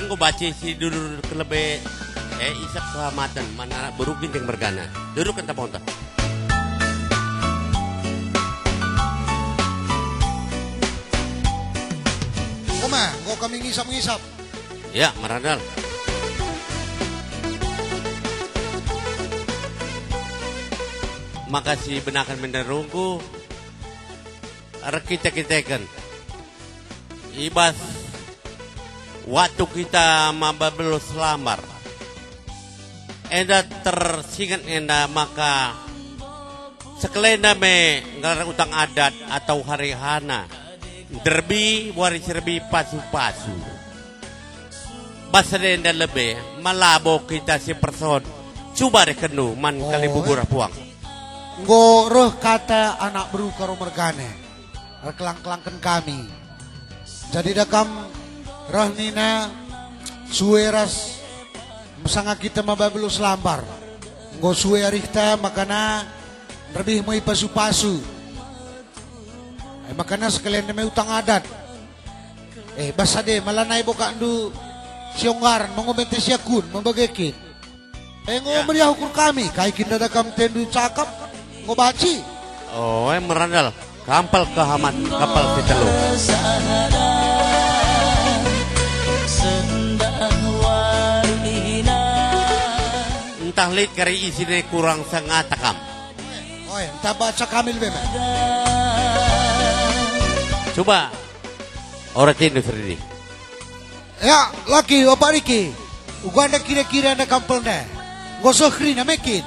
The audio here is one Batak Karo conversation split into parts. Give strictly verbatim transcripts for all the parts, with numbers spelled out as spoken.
Enggo banci si dudurken lebe, eh, Isak Kehamaten, man anak beru Ginting mergana. Dudurken taponta. Uma, enggo kami ngisap-ngisap. Ya, merandal. Maka sibenaken me nderungku, erkite-kiteken. I bas waktu kita maba beluh selambar, enda tersinget enda maka sekelenda me nggelar utang adat atau hari hana, nderbi wari si erbi pasu-pasu. Bas enda lebe, malabo kita si person, cuba rehkenndu man kalimbubu ras puang. Enggo reh kata anak beru Karo mergana. Erkelang-kelangken kami. Jadi da kam reh nina, sue ras mesanga kita maba beluh selambar. Enggo sue arihta makana nderbih me ipasu-pasu. E makana sekalian me utang adat. Eh, bas ade, malanai bokakndu sionggaran, mengumenti siakun, membage kin. Enggo meriah ukur kami, kai kin dada kam tendu cakap, enggo banci. Oh, eh, merandal. Kampel Kehamat, kapal si telu. Ntah lit kari isina kurang sengata kam. Oi, ntah baca kami lebe, Mak. Coba, ora tindu serdiri. Ya, laki, opak riki. Uga enda kira-kira enda kampel enda. Enggo seh kerina me kin.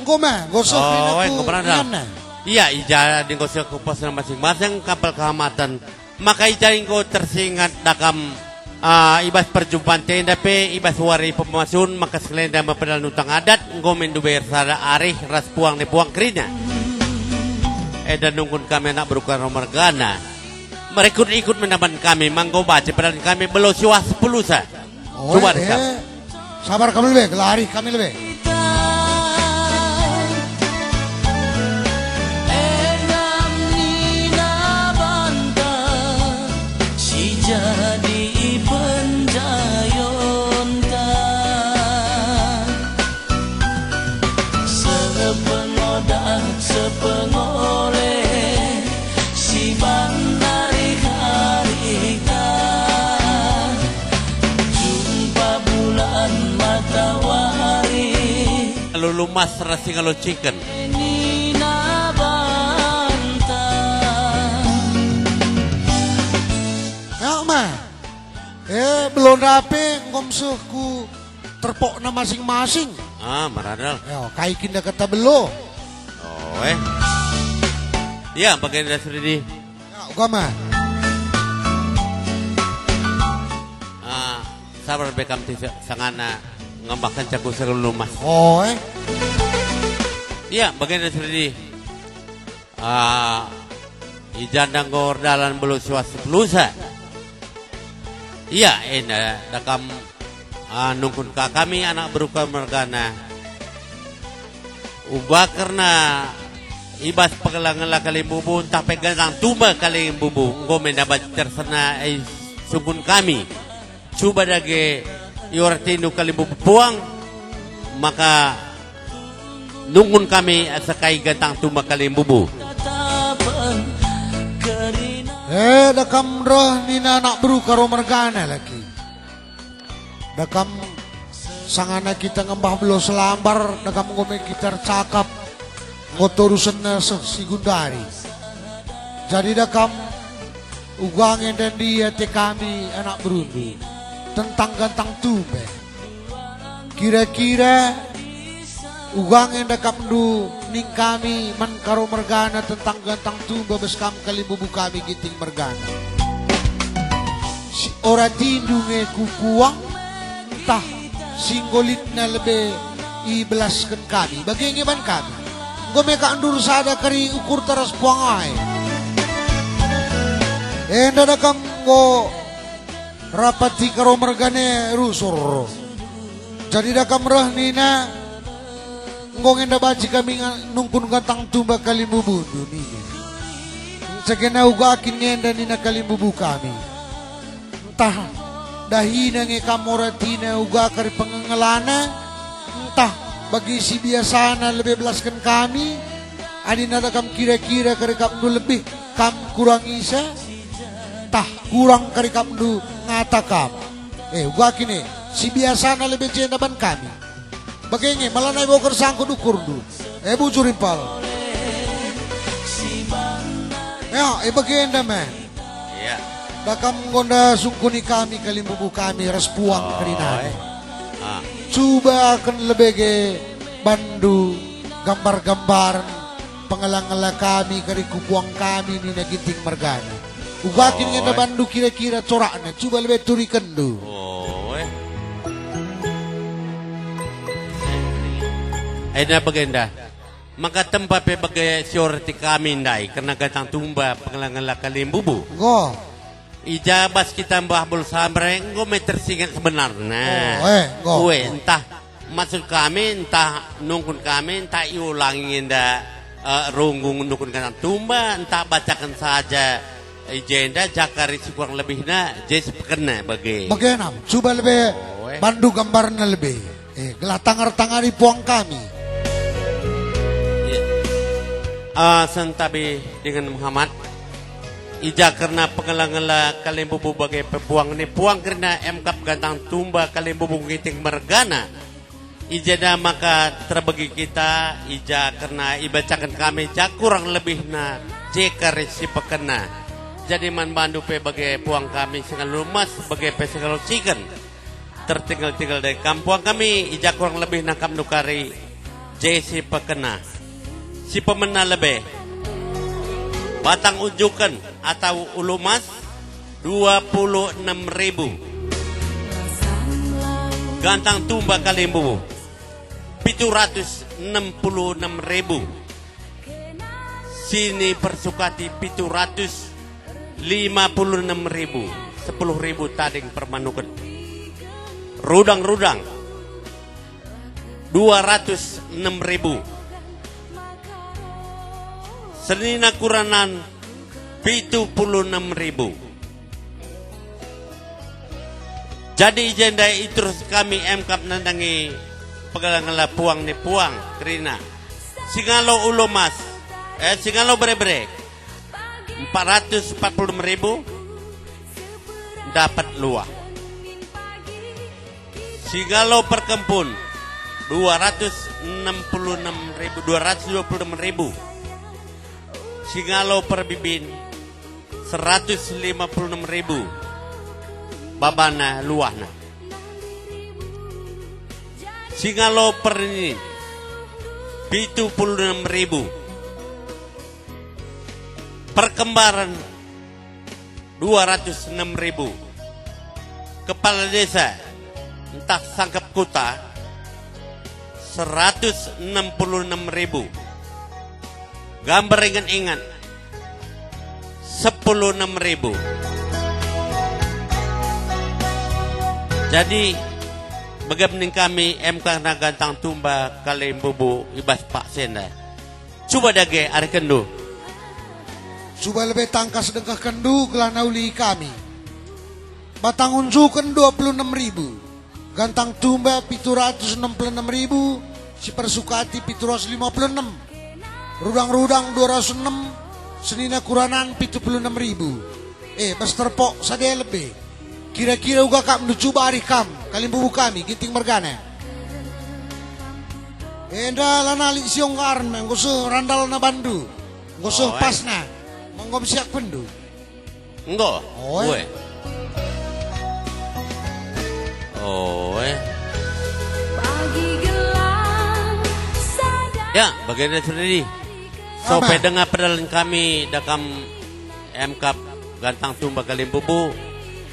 Enggo me, enggo seh kerina. Oh, ku enggo pernah dah. Iya, ija adi enggo seh ku pos masing-masing kampel Kehamaten. Maka ija enggo tersinget da kam, ah, i bas perjumpaan enda pe, i bas wari pemasun, maka sekelenda me pedal nutang adat, enggo me ndu bayar sada arih ras puang ni puang kerina. Enda nungkun kami anak beru Karo mergana. Merikut-ikut mendaban kami, manggo baci pedan kami beluh siwah sepuluh sa. Oh, coba eh, deh, eh. Sabar kami lebe, gelari kami lebe. Enam nina banta si jadi penjayonta. Sepengoda, sepengoleh, si bantari harita, jumpa bulan matawari. Lulu mas rasi ngalo chicken. Nina banta. Ya, Ma. Eh, belonda pe enggo meseh ku terpokna masing-masing. Ah, meradal. Yo, kai kin da kata belo. Oh, eh. Ya, bagenda Sridi. Ya, uga ma. Ah, sabar be kam ti sangana ngembahken caku selalu mas. Oh, eh. Ya, bagenda Sridi. Ah, i jenda enggo erdalan beluh siwah sepuluh sa. Ia enda da kam, ah, nungkun ka kami anak beru Karo mergana. Uga kerna i bas pengela-ngela kalimbubu ntah pe gantang tumba kalimbubu enggo me ndaban tersena i sungkun kami. Cuba dage ioratindu kalimbubu puang, maka nungkun kami asa kai gantang tumba kalimbubu. Eh, da kam reh nina anak beru Karo mergana laki. Da kam sangana kita ngembah beluh selambar, da kam enggo me kita ercakap, enggo torusenna seh si gundari. Jadi da kam, uga nge ndendi ate kami anak berundu tentang gantang tumba. Kira-kira uga nge ndakapndu ning kami man Karo mergana tentang gantang tumba bas kam kalimbubu kami Ginting mergana. Si ora tindu nge ku puang, ntah si enggo litna lebe ibelasken kami, bage nge ban kami. Enggo me ka endur sada kari ukurta ras puang ai. Enda da kam enggo rapati Karo mergana rusur. Jadi da kam reh nina, enggo nge enda banci kami nga-, nungkun gantang tumba kalimbubundu nina. Ncegena uga kin nge enda nina kalimbubu kami. Ntah Dahina nge kam oratina uga kari pengengelana, ntah bagi si biasana lebe belasken kami, adi nada kam kira-kira kari kapndu lebih kam kurang isa, ntah kurang kari kapndu ngata kam. Eh, uga kin e, si biasana lebe jenda ban kami. Bage nge, malanai boker sangkut ukurndu. Eh, bujur impal. Ya, eh, bagenda me. Iya. Da kam enggo nda sungkuni kami kalimbubu kami ras puang Oh, kerina. eh. Ah. Cuba ken lebe ge bandu gambar-gambaren pengela-ngela kami kari ku puang kami nina Ginting mergana. Uga kin Oh, enda eh. bandu kira-kira corakna, cuba lebe turikenndu. Oh, eh. Enda bagenda. Maka tempa pe bage si orti kami ndai kerna gantang tumba pengela-ngela kalimbubu. Enggo. I ja bas kita Mbah Bul Samre enggo me tersinget sebenarna. Oh, eh, enggo. Ue, ntah maksud kami, ntah nungkun kami, ntah iulangi enda, eh, runggung nungkun gantang tumba, ntah bacaken saja i jenda jakari si kurang lebihna, je si pekena bage. Bage nam, cuba lebe Oh, eh. bandu gambarna lebe. Eh, gelah tangar-tangari puang kami. Ya. Ah, sentabi dengan Muhammad. I ja kerna pengela-ngela kalimbubu bage pe puang ni puang kerina emkap gantang tumba kalimbubu Ginting mergana. I jenda maka terbegi kita, i ja kerna ibacaken kami ja kurang lebihna je kari si pekena. Jadi man bandu pe bage puang kami singalo lumas bage pe singalo ciken. Tertinggal-tinggal dari kampung kami, i ja kurang lebih nangkap nukari je si pekena. Si pemena lebe. Batang unjuken atau ulu emas, dua puluh enam ribu. Gantang tumba kalimbubu, pitu ratus enam puluh enam ribu. Sini persukati pitu ratus lima puluh enam ribu, sepuluh ribu tading permanuken. Rudang-rudang, dua ratus enam ribu. Senina kuranan, pitu puluh enam ribu. Jadi i jenda iterus kami emkap nandangi pengela-ngela puang ni puang kerina. Singalo ulu emas, eh, singalo bere-bere, empat ratus empat puluh enam ribu, dapat luah. Singalo perkempun, dua ratus enam puluh enam ribu, dua ratus dua puluh enam ribu. Singalo perbibin, seratus lima puluh enam ribu. Babana luahna. Singalo pernin, pitu puluh enam ribu. Perkembaren, dua ratus enam ribu. Kepala desa ntah sangkep kuta, seratus enam puluh enam ribu. Gambar inget-inget, sepuluh enam ribu. Jadi, bage ning kami emkap gantang tumba kalimbubu i bas paksa enda. Cuba dage arikenndu. Cuba lebe tangkas dengkehkenndu gelah naulihi kami. Batang unjuken dua puluh enam ribu, gantang tumba pitu ratus enam puluh enam ribu, si persukati pitu ratus lima puluh enam, rudang-rudang dua ratus enam, senina kuranan pitu puluh enam ribu. Eh, bas terpok sada lebe. Kira-kira uga kap ndu cuba arih kam, kalimbubu kami, Ginting mergana. Enda lanai lit si ongkaren me, enggo seh randalna bandu. Enggo seh Oh, eh. pasna. Menggo mesiakpenndu. Enggo. Oh, eh. Ue. Oh, eh. Pagi gelang sadar Ya, bagenda seperti ini. Sope Apa? denga pedalen kami dakam emkap gantang tumba kalimbubu.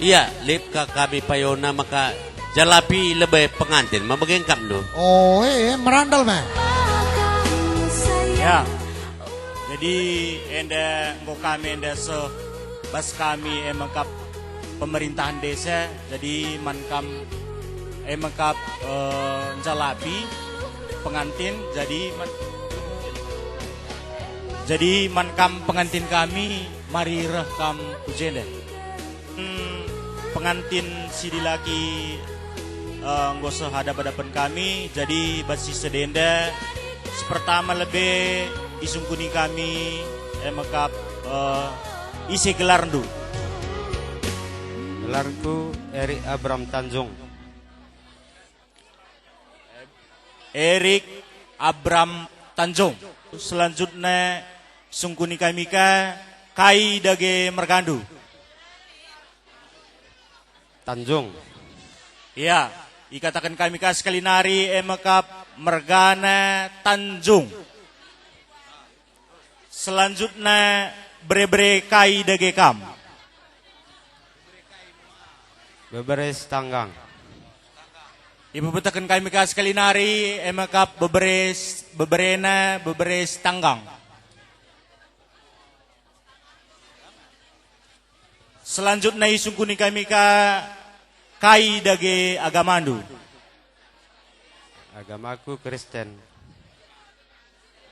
Ia, lit ka kami payona maka jalapi lebe pengantin. Mabage engkapndu. Oh, eh, merandal me. Ya. Jadi, enda enggo kami enda seh bas kami e mengkap pemerintahan desa. Jadi, man kam e mengkap, eh, njalapi pengantin. Jadi, man, jadi, man kam pengantin kami, mari reh kam ku jenda. Hmm, Pengantin si dilaki, eh, enggo seh adap-adapen kami, jadi bas si sedenda, si pertama lebe isungkuni kami, e mekap, eh, ise gelarndu? Gelarku Erik Abram Tanjung. Erik Abram Tanjung. Selanjutnya sungkuni kami ka, kai dage mergandu? Tanjung. Iya, ikataken kami ka sekali nari, e mekap mergana Tanjung. Selanjutnya, bere-bere kai dage kam? Bebere Sitanggang. Ipepeteken kami ka sekali nari, e mekap bebere s-, beberena, bebere Sitanggang. Selanjutnya isungkuni kami ka, kai dage agamandu? Agamaku Kristen.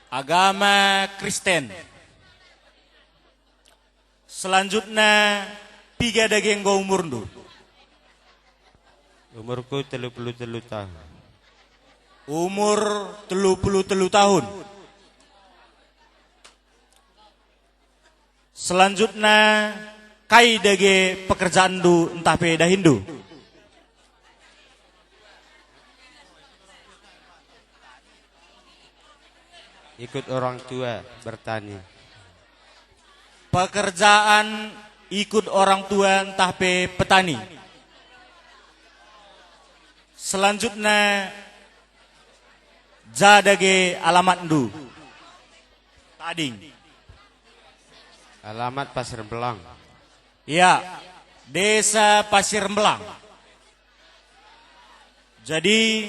Agama Kristen. Selanjutnya, piga dage enggo umurndu? Umurku telu puluh telu tahun. Umur telu puluh telu tahun. Selanjutnya, kai dage pekerjaanndu ntah pe dahinndu? Ikut orang tua bertani. Pekerjaan ikut orang tua ntah pe petani. Selanjutnya, ja dage alamatndu? Tading. Alamat Pasir Mbelang. Ya, Desa Pasir Mbelang. Jadi,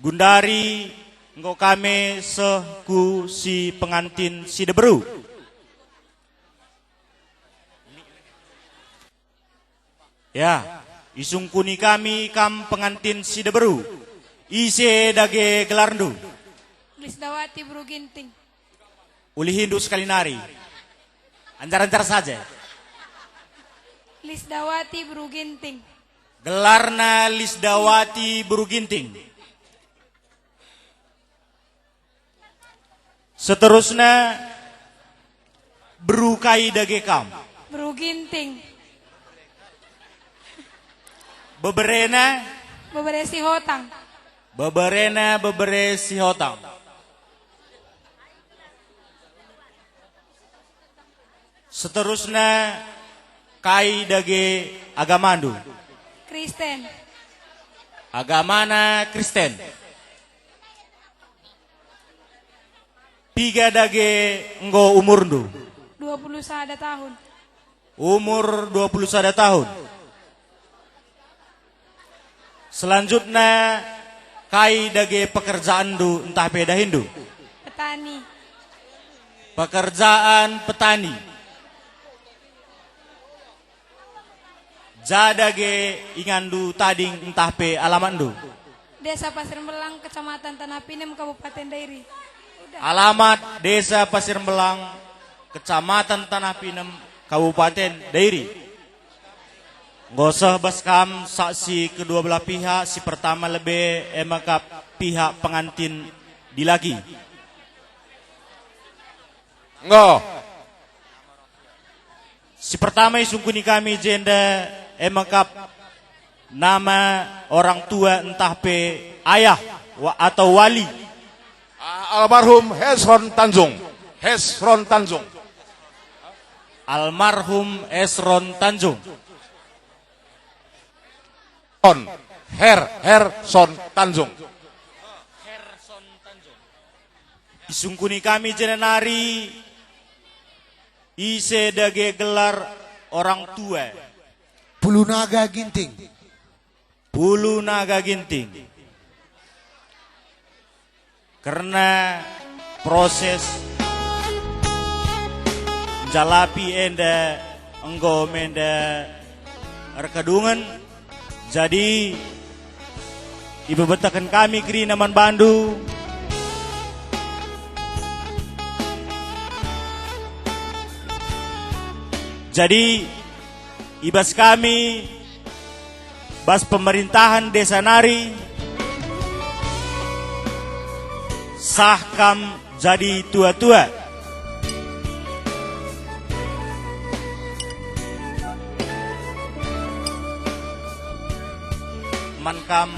gundari enggo kami seh ku si pengantin si deberu. Ya, isungkuni kami kam pengantin si deberu. Ise dage gelarndu? Lisdawati Beru Ginting. Ulihindu sekali nari. Anjar-anjar saja. Lisdawati Beru Ginting. Gelarna Lisdawati Beru Ginting. Seterusna, beru kai dage kam? Beru Ginting. Beberena? Bebere Sihotang. Beberena bebere Sihotang. Seterusna, kai dage agamandu? Kristen. Agamana Kristen. Piga dage enggo umurndu? Dua puluh sada tahun. Umur dua puluh sada tahun. Selanjutna, kai dage pekerjaanndu ntah pe dahinndu? Petani. Pekerjaan petani. Ja dage inganndu tading ntah pe alamatndu? Desa Pasir Mbelang, Kecamatan Tanah Pinem, Kabupaten Dairi. Udah. Alamat Desa Pasir Mbelang, Kecamatan Tanah Pinem, Kabupaten Dairi. Enggo seh bas kam saksi kedua belah pihak, si pertama lebe e mekap pihak pengantin dilaki. Enggo. Si pertama isungkuni kami jenda e mekap nama orang tua ntah pe ayah wa-, atau wali. Ah, almarhum Hesron Tanjung. Hesron Tanjung. Almarhum Esron Tanjung. On. Her, Herson Tanjung. Isungkuni kami jenda nari, ise dage gelar orang tua? Pulunaga Ginting. Pulunaga Ginting. Kerna proses njalapi enda enggo menda erkedungen, jadi ibebetaken kami kerina man bandu. Jadi, I bas kami, bas pemerintahen desa nari, sah kam jadi tua-tua. Man kam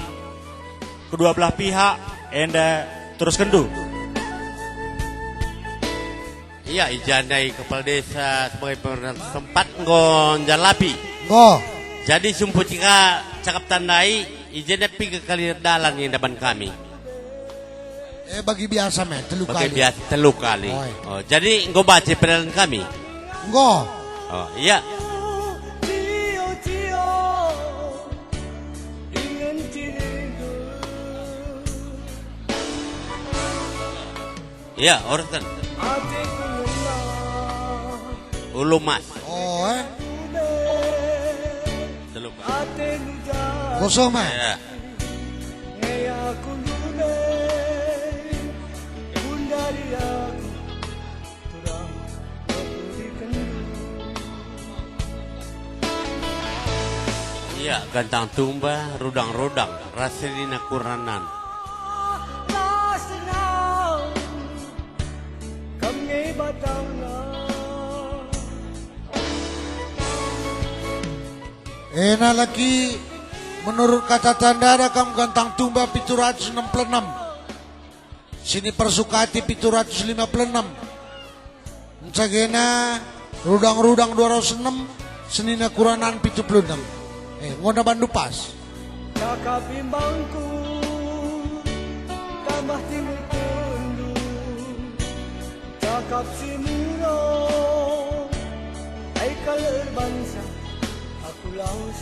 kedua belah pihak, enda teruskenndu. Ia, i ja ndai kepala desa sebagai pemerintah setempat enggo njalapi. Enggo. Jadi, sumpu cika cakap tandai, i ja ndai piga kali dalan enda man kami. Eh, bagi biasa, men, telu Bagi kali. biasa telu kali. Oi. Oh, jadi enggo baca pedalan kami? Enggo. Oh, iya. Iya, orten. Ulu Mas. Oh, eh. Telu kali. Kosong, eh? Iya. Ia, Gantang Tumba, Rudang-rudang, ras senina kuranan. Ena laki, menurut kata tandada kam Gantang Tumba pitu ratus enam puluh enam. Sini Persukati pitu ratus lima puluh enam. Ncagena Rudang-rudang dua ratus enam, senina kuranan pitu puluh enam. Eh, ngona bandu pas. Cakap imbangku, tambah timbul kendu. Cakap si murah, ai kal erbansa, aku lawes.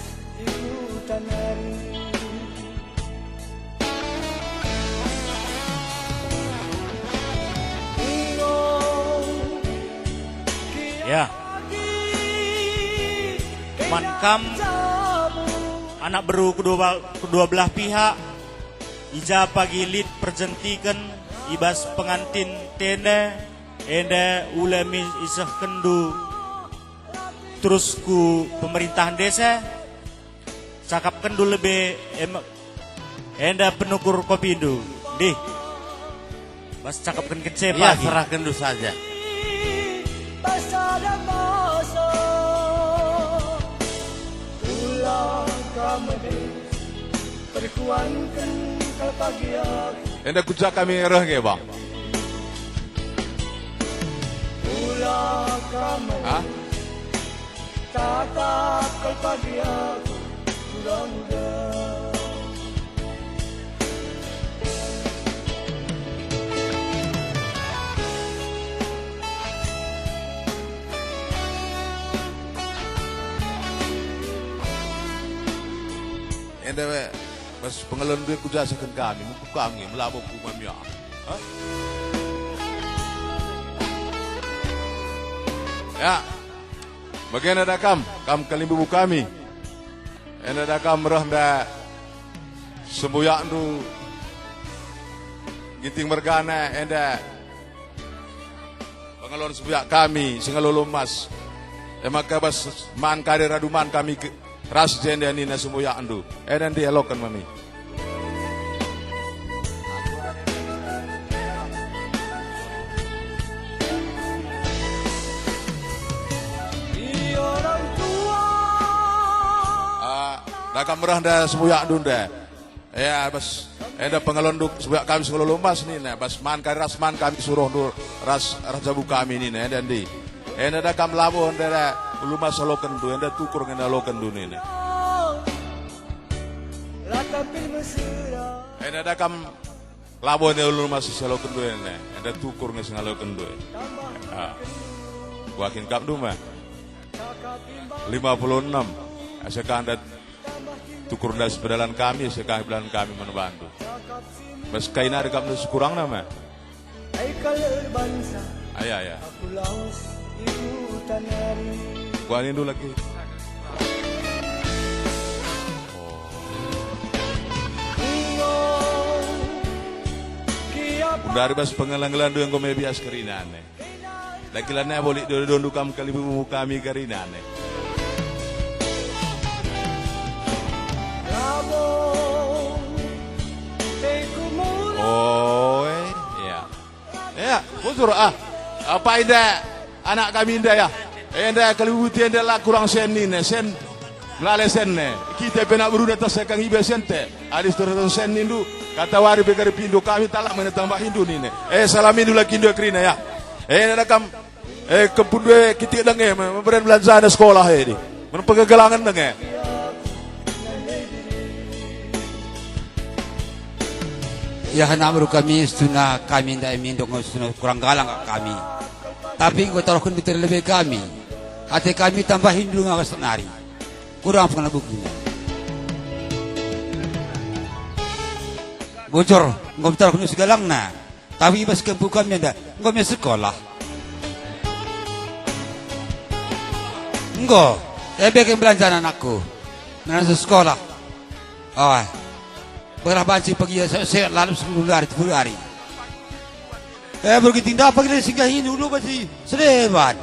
Ya. Man kam anak beru kedua, kedua belah pihak, i ja pagi lit perjentiken i bas pengantin tenda, enda ula mi isehkenndu terus ku pemerintahan desa, cakapkenndu lebe em-, enda penukur kopindu. Dih. Bas cakapken kecepa. Iya, serahkenndu saja. Perkuanken kal pagi aku. Enda ku ja kami reh nge, Bang? Hah? Tatap kal pagi aku, ulang udah. Enda we, bas pengelon duit kujasaken kami, muku kami, melabo ku mamia. Hah? Ya. Bagenda da kam, kam kalimbubu kami. Enda da kam reh nda sembuyakndu Ginting mergana, enda pengelon sembuyak kami, si ngalo Ulu Mas. E maka bas man kari radu man kami ke, ras jenda nina sembuyakndu. Enda ndi aloken mami. Ah, da kam reh nda sembuyakndu nda. Ya, bas, enda pengelondu sembuyak kami si ngalo Ulu Mas nina, bas man kari ras man kami suruhndu ras, ras jabu kami nina, enda ndi. Enda da kam labo enda da Ulu Mas alokenndu, enda tukur nge alokenndu nina. Enda da kam labo enda Ulu Mas si alokenndu enda, enda tukur nge si ngalokenndu. Ah. Kuakin kapndu ma. Lima puluh enam. Asa kanda tukur ndas pedalan kami, asa kami pedalan kami man bandu. Bas kai nari kam ndas kurangna ma. Aya, aya. Kuanindu lagi. Oh. Dari bas pengelang-ngelandu enggo me bias kerinane. Dakilanna bolik dodondu kam kalimbubu kami kerinane. Bujur, ah. Apa enda anak kami enda, ya? Enda kalibuti enda la kurang sen nina, sen melala sen ne. Kita pe anak beruna tas kang iba sente. Adi seratus sen nindu, kata wari pe gari pindu kami talak mena tambahindu nina. Eh, salamindu la kindu kerina, ya. Eh, enda kam, eh, kempundu e kitik deng e, me-, meberen belanjana sekolah e di. Men pegegelangen deng e. Ya, anak beru kami, setuna kami ndai mindok, setuna kurang galang kami. Tapi enggo taruhken terlebih kami. Ate kami tambahi dulu ngawas nari. Kurang pengelebuknya. Bujur, enggo taruhken segalangna. Tapi ibas kempu kami enda, enggo me sekolah. Enggo, ebe kin belanjana anakku. Nana sekolah. Oh, berah banci pagi ya, se-, se-, lalu sepuluh hari, sepuluh hari. Eh, bergiting dah pagi dari singgah ini dulu pasti sedeban.